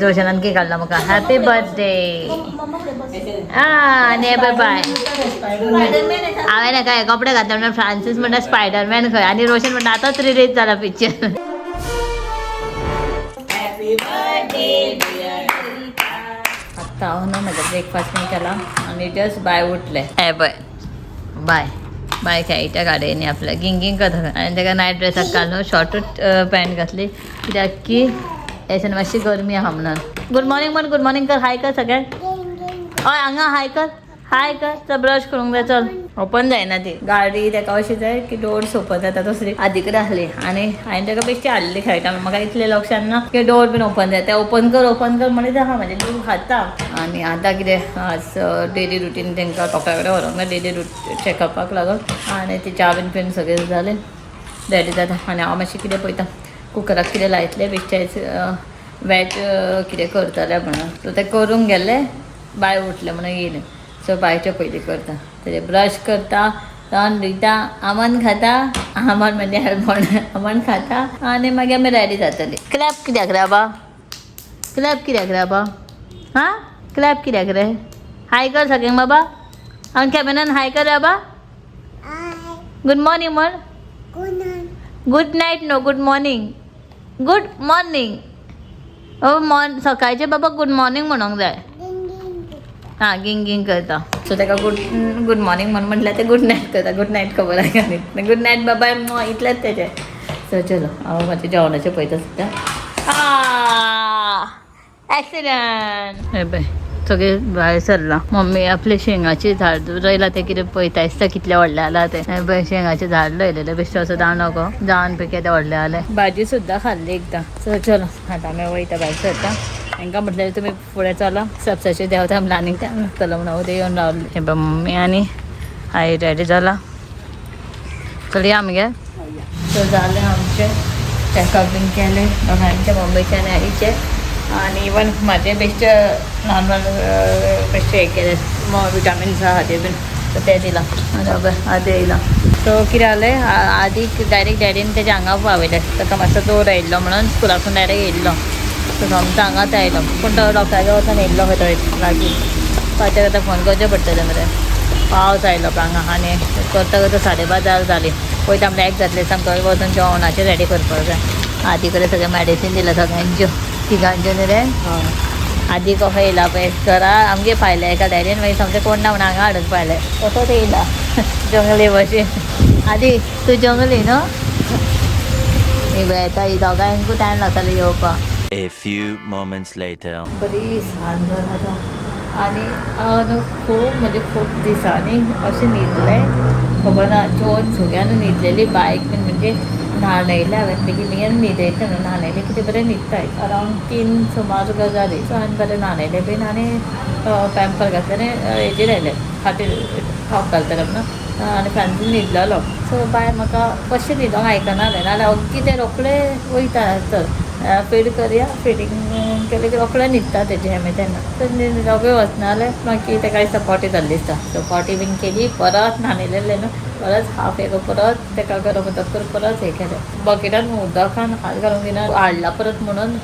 रोशनान cake हाडला म्हाका. Happy birthday. आनी बाय बाय. हांवें हाका हे कपडे घातले म्हणून फ्रांसीस म्हणटा स्पायडरमॅन खंय आनी रोशन म्हणटा आतांच रिलीज जाला पिक्चर. आत्ता हांव न्हू म्हजो ब्रेकफास्ट बीन केला आनी जस्ट बाय उठले. हे पळय बाय, बाय खेळटा गाडयेनी आपल्या गिंग गिंग करता आनी ताका नायट ड्रेसाक घालून शॉर्टूच पॅन्ट घातली, कित्याक की हेच्यान मातशी गरमी आहा म्हणून. गुड मॉर्निंग म्हण, गुड मॉर्निंग कर, हाय कर सगळ्यांक. हय, हांगा हाय कर, हाय कर. चल, ब्रश करूंक जाय. चल, ओपन जायना ती गाडी. ताका अशी जाय की डोर्स ओपन जाता. दुसरी आदी कडेन आसली आनी हांवें ताका बेश्टी हाडली खेळटा. म्हाका इतलें लक्षान ना की डोर बीन ओपन जाय. ते ओपन कर, ओपन कर म्हणीत आहा, म्हणजे जीव खाता. आनी आतां कितें, आज डेली रुटीन, तांकां डॉक्टरा कडेन व्हरोंक जाय डेली रुटीन चॅकअपाक लागून. आनी ती च्या बीन पिवन सगळें जालें, रेडी जाता. आनी हांव मातशें कितें पळयता, कुकराक कितें लायतलें, बेश्टें वेज कितें करतलें म्हणून. सो तें करूंक गेलें, बाय उठलें म्हणून येयलें. सो बायचें पयलीं करता, तेजें ब्रश करता, तोंड धुयता, आमन खाता. आमन म्हणजे आमण, आमन खाता आनी मागीर आमी रेडी जातली. क्लॅप कित्याक रे बाबा? क्लॅप कित्याक रे बाबा? हां, क्लॅप कित्याक रे? हाय कर सगळ्यांक बाबा. आनी कॅमेरान हाय कर रे बाबा. गुड मॉर्निंग म्हण. Good night no, good morning, good morning. ओ मॉर्न सकाळचे बाबा गुड मॉर्निंग म्हणूंक जाय. हां, गिंग गिंग करता. सो ताका गुड गुड मॉर्निंग म्हण म्हटल्यार ते गुड नायट करता. गुड नायट खबर आहा न्ही? गुड नायट बाबा इतलेंच तेजें. सो चलो, हांव म्हाजें जेवणाचें पळयता सद्या. एक्सिडंट. हे पळय, सगळे भायर सरला. मम्मी आपले शेंगाचे झाड रोयला ते कितें पळयता दिसता, कितले व्हडले आला ते. हे पळय, शेंगाचें झाड रोयलेलें बेश्टें असो जावं नको जावन पळय केदें व्हडलें आलें. भाजी सुद्दां खाल्ली एकदां. सो चलो, आतां आमी वयता, भायर सरता. हांकां म्हटलें तुमी फुडें चला, स्टेप्साचेर देंवता, आमकां आनीक टायम लागतलो म्हणून. उद्या येवन रावले. हे पळय, मम्मी आनी आई रेडी जाला. चलया मगे. सो जालें आमचें चॅकअप बीन केलें दोगांयचें, मम्मीचें आनी आईचें. आनी इवन म्हाजें बेश्टें नॉर्मल बेश्टें हें केलें, विटामिन्स आहा ते बीन, सो तें दिलां. आनी आदी येयलां. सो कितें जालें, आदीक डायरेक्ट डॅडीन तेज्या हांगा पावयलें. ताका मातसो जोर आयिल्लो म्हणून स्कुलासून डायरेक्ट येयल्लो. सो सोमतो हांगाच आयलो, पूण तो डॉक्टरागेर वचोन येयल्लो खंय तो लागीं. ताच्या आतां फोन करचें पडटलें मरे. पावस आयलो पळय हांगा आनी करता करता 5:30 जालीं. पयता लॅक जातलें सामको. वचून जेवणाचें रेडी करपाक जाय. आदी कडेन सगळें मॅडिसीन दिलां सगळ्यांच्यो, तिगांच्यो न्ही रे. आदी कसो येयला पळय घरा आमगे पायलें एका डॅडीन, मागीर सामकें कोण ना म्हणून हांगा हाडून पायलें. कसोच येयला जंगली भशेन. आदी, तूं जंगली न्हू. ही येता, ही दोगांकूय टायम लागतालो येवपाक. A few moments later. बरी सांज जाता आनी हांव न्हू खूब म्हणजे खूब दिसांनी अशें न्हिदलें, खबर ना. जेवन सगळ्यान न्हिदलेली बायक बीन, म्हणजे न्हाणयलें हांवें बेगीन बेगीन, न्हिदयलें न्हू. न्हाणयलें की तें बरें न्हिदताय. अरावंड 3 सुमार जाली. सो हांवें बरें न्हाणयलें बीन आनी पॅम्पर घातलें आनी हेजेर आयलें, खाटीर खावंक घालतलें म्हणून. आनी फ्रांसीस न्हिदलेलो. सो बाय म्हाका कशें न्हिदोंक आयकना जालें, नाजाल्यार अगदी तें रोखडें वयता. चल फीड करया. फिडींग केलें की रोखडें न्हिदता तेजें हें तेन्ना. तर रोखडें वचना जालें. मागीर तेका दिसता पॉटी जाल्ली दिसता. सो पॉटी बीन केली, परत न्हाणयलेलें न्हू, परत हाफ एक परत तेका गरम उदक करून परत हें केलें. बकेटान उदकान हात घालूंक दिना, हाडला परत म्हणून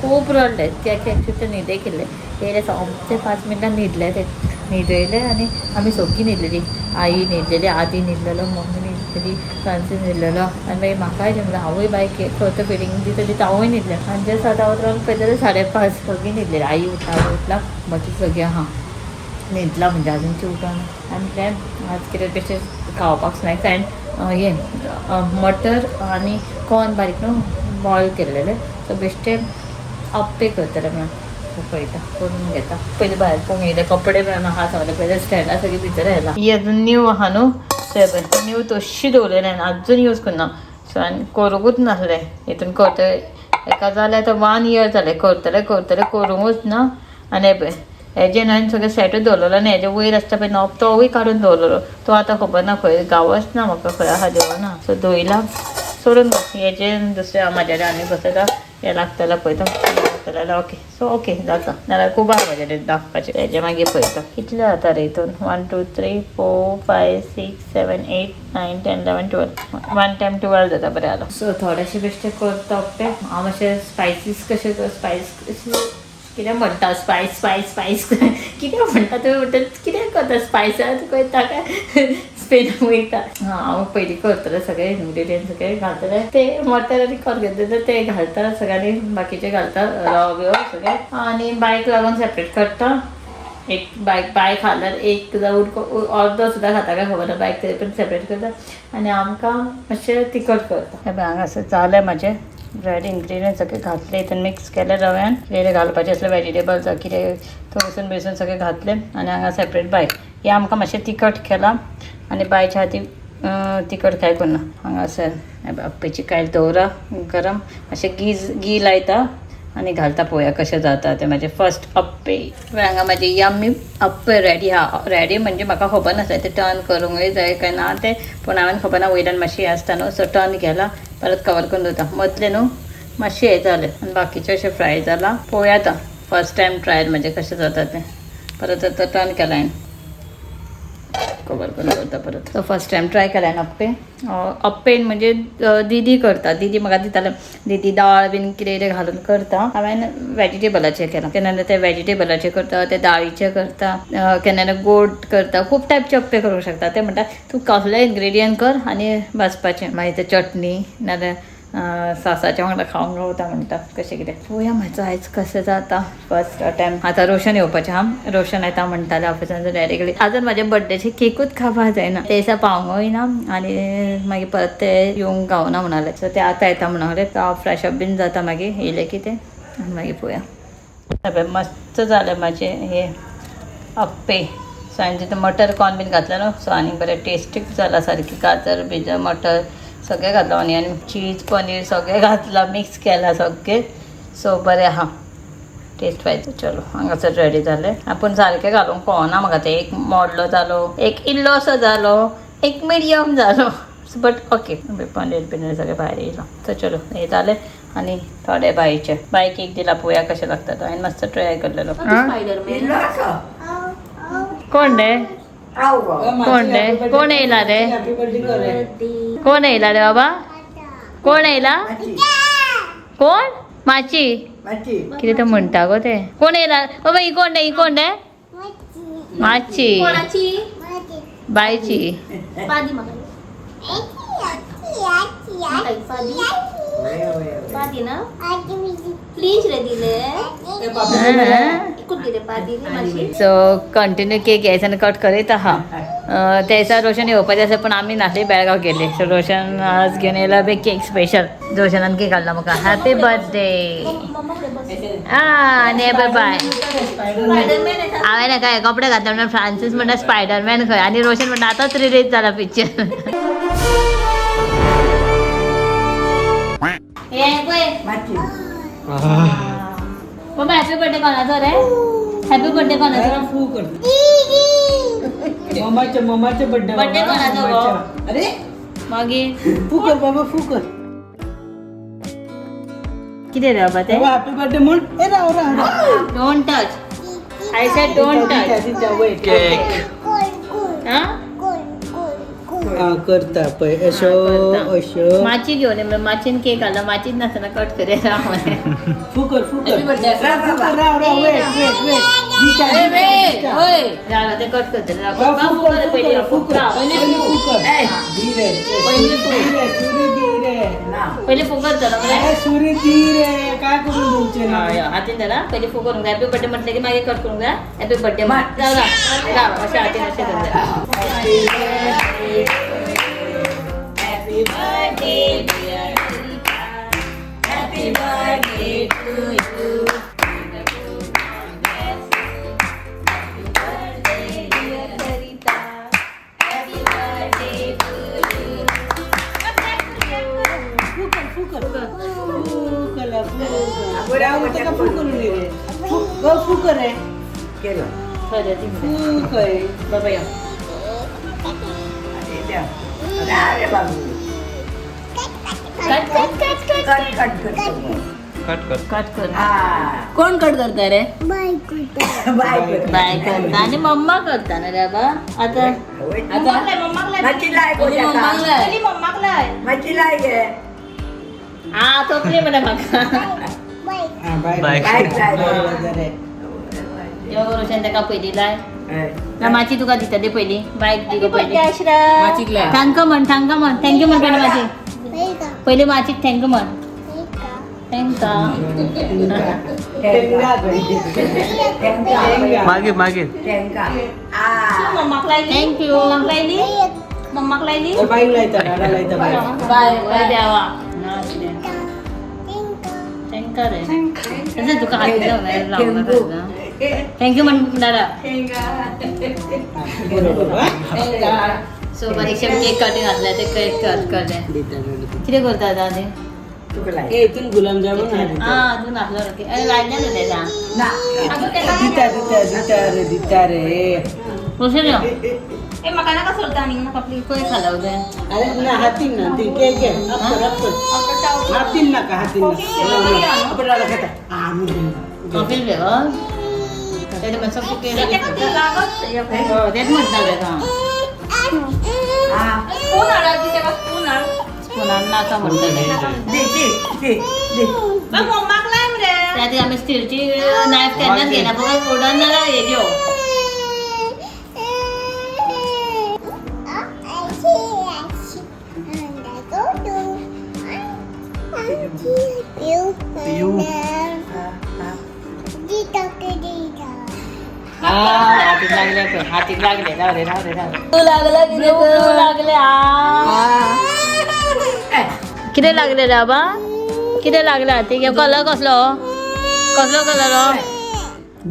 खूब रडलें. ते एक्चुली ते न्हिदेक येयल्लें. येयलें सोमतें 5 मिनटां न्हिदलें तें. न्हिदयलें आनी आमी सगळीं न्हिदलेलीं. आई न्हिदलेली, आदी न्हिदलेलो, मम्मी न्हिदलेली, फ्रांसीस न्हिदलेलो आनी मागीर म्हाकाय जें हांवूय बायक खंय फिडींग दिता दिता हांवूय न्हिदलें. आनी जे सात रावन पळयता, 5:30. सगळीं न्हिदलेलीं. आई उठला, आवय उठला, बाकी सगळीं आहा न्हिदला, म्हणजे अजूनची उठना. आनी तें आज कितें बेश्टें खावपाक स्नॅक्स हांवें हें मटर आनी कॉर्न बारीक न्हू बॉयल केल्लेले. सो बेश्टे आप्पे करतले म्हणून. सो पळयता, करून घेता. पयलीं भायर पळोवंक येयलें, कपडे बीन आहा सगळे पयलीं स्टँडार सगळीं भितर येयला. ही अजून न्यू आहा न्हू. ते पळय, न्यू तशी दवरलेली हांवें, अजून यूज करना. सो हांवें करूंकूच नासलें. हितून करतले एका जालें, आतां वन इयर जालें, करतले करतले, करूंकूच ना. आनी हें पळय, हेजें हांवें सगळें सेटूच दवरलेलो आनी हेजे वयर आसता पळय नॉब, तोवूय काडून दवरलेलो. तो आतां खबर ना खंय, गांवच ना म्हाका, खंय आहा देवना. सो धुयला, सोडून हेजे दुसरें म्हाज्या आनी बसयता. हें लागतलें पळयता, लागतलें जाल्यार ओके. सो ओके जाता, नाल्यार खूब आहा म्हाजे दाखोवपाचें. हेजे मागीर पळयता. कितले जाता रे हितून? 1, 2, 3, 4, 5, 6, 7, 8, 9, 10, 11, 12. वन टायम 12 जाता. बरें जालां. सो थोडेशे बेश्टे करता आप्पे. हांव मातशें स्पायसीस कशें, स्पायस कितें म्हणटा स्पायस स्पायस स्पायस कितें म्हणटा तुमी म्हणटा कितें करता स्पायसान वयता काय स्पेनाक वयता. हां हांव पयलीं करतलें सगळे इनग्रिडियंट सगळे घालतले ते मटर आनी कॉर्न घेतले ते घालता सगळ्यांनी, बाकीचे घालता रव बिव सगळे आनी बायक लागून सेपरेट करता. एक बायक बाय खाल्यार एक जावन अर्दो सुद्दां खाता काय खबर ना बायक, तरी पण सेपरेट करता आनी आमकां मातशें तिखट करता. हे पळय हांगासर जालें म्हाजें ड्रायड इनग्रिडियंट सगळे घातले हितून मिक्स केले रव्यान, कितें घालपाचें आसलें वेजिटेबल्स कितें थोयसून बिसून सगळें घातलें. आनी हांगा सेपरेट बायक हें आमकां मातशें तिखट केलां आनी बायच्या खातीर तिखट कांय करना. हांगासर आप्पेची कायल दवरा गरम, मातशें घी लायता आनी घालता पळोवया कशें जाता तें म्हाजें फर्स्ट अप्पे. हांगा म्हाजे यम्मी अप्पे रेडी आहा. रेडी म्हणजे म्हाका खबर नासलें तें टर्न करूंकय जाय काय ना तें, पूण हांवें खबर ना वयल्यान मातशें हें आसता न्हू, सो टर्न केला परत कवर करून दवरता. मदलें न्हू मातशें हें जालें आनी बाकीचें अशें फ्राय जालां. पळोवया आतां फर्स्ट टायम ट्रायल म्हाजें कशें जाता तें. परत आतां टर्न केलां हांवें, कवर करून दवरता परत. सो फर्स्ट टायम ट्राय केला हांवें अप्पे. अप्पे म्हणजे दीदी करता, दीदी म्हाका दिताले, दीदी दाळ बीन कितें कितें घालून करता. हांवें वेजिटेबलाचें केलां, केन्ना केन्ना ते वेजिटेबलाचें करता, ते दाळीचें करता, केन्ना केन्ना गोड करता. खूब टायपचे अप्पे करूंक शकता. ते म्हणटा तूं कसलेय इनग्रेडियंट कर आनी भाजपाचें, मागीर ते चटणी नाजाल्यार सासाच्या वांगडा खावंक गावता म्हणटा कशें कितें. पळोवया म्हाजो आयज कशें जाता फर्स्ट टायम. आतां रोशन येवपाचें आहा, रोशन येता म्हणटालें ऑफिसान डायरेक्टली. आजून म्हाज्या बड्डेचे केकूच खावपाक जायना, ते दिसा पावोंकूय ना आनी मागीर परत ते येवंक गावना म्हणाले, सो ते आतां येता म्हणले. हांव फ्रेश अप बीन जाता मागीर येयलें की तें आनी मागीर पळोवया. सगळें मस्त जालें म्हाजें हे अप्पे. सो हांवें तितून मटर कॉर्न बीन घातलें न्हू, सो आनी बरें टेस्टीक जाला सारकें. गाजर बिजर मटर सगळें घातलां, ऑनियन चीज पनीर सगळें घातलां, मिक्स केलां सगळें. सो बरें आहा टेस्ट वायज. चलो हांगासर रेडी जालें. पूण सारकें घालूंक कळना म्हाका तें, एक मोडलो जालो, एक इल्लोसो जालो, एक मिडियम जालो, बट ओके. पनीर बिनीर सगळें भायर येयलां. सो चलो हें जालें आनी थोडे बायचे बाय केक दिला, पळोवया कशें लागता तो. हांवें मातसो ट्राय केल्लेलो. कोण रे, कोण रे, कोण येयला रे, कोण येयला रे बाबा, कोण येयला, कोण माची कितें तें म्हणटा गो ते. कोण येयला बाबा, ही कोण रे, ही कोण रे, माची बायची. सो कंटिन्यू केक यायचा आनी कट करीत आहा. त्या दिसा रोशन येवपाचें आसा पण आमी नासली, बेळगांव गेले. सो रोशन आज घेवन येयला बी केक स्पेशल. रोशनान केक हाडला म्हाका, हॅपी बर्थडे. आनी बाय बाय. हांवें काय कपडे घातले म्हणून फ्रांसीस म्हणटा स्पायडरमॅन खंय, आनी रोशन म्हणटा आतांच रिलीज जाला पिक्चर. मम्मा हॅपी बर्थडे कोणाचो रे, हॅपी बर्थडे कोणाचो? ममाचे ममाचे बर्थडे. बर्थडे कोणाचो गो? अरे मागीर फू कर बाबा, फू कर कितें रे बाबा ते? बाबा हॅपी बर्थडे म्हण. ए राव राव राव. Don't touch, I said don't touch. Cake. हां हा करता पळय अशो अशो. माची घेवन ये, माचीन केक हाडला, माचीन नासतना कट करे. फू कर, फू कर, फू कर, राव राव, वेट वेट वेट. दिता दिता. राव ते कट करतले. राव फू कर, फू कर, फू कर, पयलीं फू कर. धीरे धीरे सुरी धीरे. पयलीं फू करतलो मरे. अरे सुरी धीरे काय करून दिवचे ना. हातीन धरा, पयलीं फू करूंक जाय. हॅपी बर्थडे म्हटलें की मागीर कट करूंक जाय. हॅपी बर्थडे राव राव राव, अशें हातीन अशें करूंक जाय. Happy birthday dear Rita, happy birthday to you. Happy birthday dear Rita, happy birthday to you. फू कर, फू कर, फू कर, फू कर. राव ताका फू करून दी रे. फू गो, फू कर रे. फू कर. बाबा या. Cut cut cut cut cut कर. कट कर. कोण कट करता रे? बाय करता आणि मम्मा करता ना रे बाबा. आता मम्माक लाय. हा तोपली म्हणा म्हाका. बाय. यो रोशन ताका पयली लाय. ना माची तुका दितली पयली, बायक दी गो पयली. माचीक लाय. तांकां म्हण, तांकां म्हण थँक्यू म्हण पयली माची. पयली माचीक थँक्यू म्हण. तांकां. मागीर मागीर. मम्माक लायली. थँक्यू. मम्माक लायली, मम्माक लायली. बाईक लायता, दादा लायता बाईक. बाय बाय देवा. तांकां रे. तशें तुका हाती लावंक. थँक्यू म्हण दादा. बरोबर. सो बारीकशे केक कटिंग घातले ते केक कट करले. कितें करता आतां आनी? हे इथून गुलाबजामुन हाडले. हा, अजून घातलो. अरे लायले न्हू तेजा. दिता दिता दिता रे, दिता रे. रोशन यो. ए, म्हाका नाका सोडता आनी नाका प्लीज. खंय खाला उदय? अरे ना, हातीन ना ती घे घे. अप कर, अप कर. हातीन नाका, हातीन नाका. आपण दादा खाता. हा, मी घेईन. कॉफी फ्लेवर तेजे मातसो तेका ते लागत. तेच म्हणटा तेका. स्पून हाड आजी, तेका स्पून हाड. स्पुनान नाका म्हणटलें. मम्माक लाय मरे. त्या खातीर आमी स्टीलची नायफ केन्नाच घेयना, फकत वुडन जाल्यार हेज्यो. हातीक लागले पळय, हातीक लागले. राव रे, राव रे, राव रे. लागला. ब्लू ब्लू लागले. कितें लागले रे बाबा? कितें लागले हातीक? कलर कसलो? कसलो कलर हो?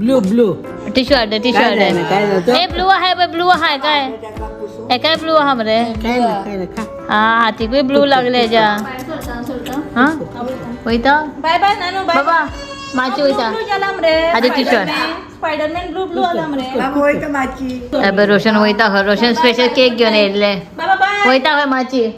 Blue blue. टिश्यू हाडले, टिश्यू काय हाडले. जायना, काय जाता? हे ब्लू आहाय पळय, ब्लू आहाय काय? हे काय ब्लू आहा मरे? काय ना, काय ना, खा. हा, हातीकूय ब्लू लागले हेज्या. हा, वयता. बाय बाय नानू, बाय. बाबा माची वयता. ब्लू जाला मरे. आधी टी-शर्ट. स्पायडरमॅन ब्लू ब्लू आला मरे. अबे रोशन वयता खंय? रोशन स्पेशल केक घेवन येयल्ले. बाबा बाय. वयता खंय माची?